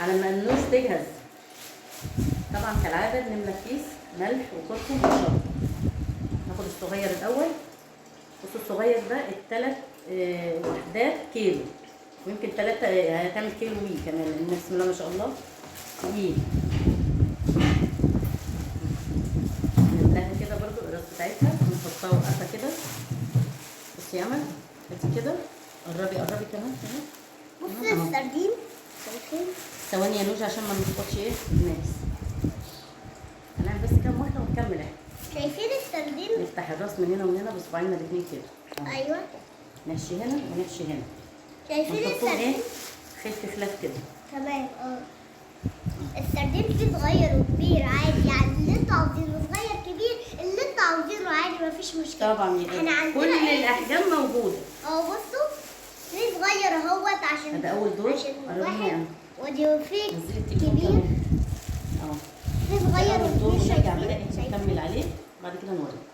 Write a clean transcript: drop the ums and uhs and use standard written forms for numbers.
على ما النوش تجهز. طبعا كالعادة بنملى كيس ملح وكركم وشطه. ناخد الصغير الاول. بصوا الصغير ده التلات وحدات كيلو، ويمكن 3 هتعمل كيلو وي كمان، لان بسم الله ما شاء الله تقيل. نملاها كده برضو الراس بتاعتها ونحطها وقفه كده. بصي يا امل، هاتي كده، قربي قربي كمان كمان. بص أهو. السردين، شايفين؟ ثواني يا نوجة عشان ما نخبطش ايه الناس. هنعمل بس كام واحدة ونكمل احنا. شايفين السردين؟ نفتح الراس من هنا ومن هنا بصباعنا الاثنين كده. أهو. ايوه. نحشي هنا ونحشي هنا. شايفين ونحطهم ايه؟ السردين؟ خلف خلاف كده. تمام. السردين فيه صغير وكبير عادي، يعني اللي انتوا عاوزينه صغير كبير، اللي انتوا عاوزينه عادي، مفيش مشكلة. طبعا يا احنا إيه. عندنا كل ايه؟ الاحجام موجودة. بصوا في صغير اهوت عشان ده اول دور. عشان قربي واحد، يعني. ودي في نزلي التليفون كبير. كمان. اهو في صغير اول دور وكبير. ونرجع بقى شايفين؟ نكمل عليه بعد كده نوري.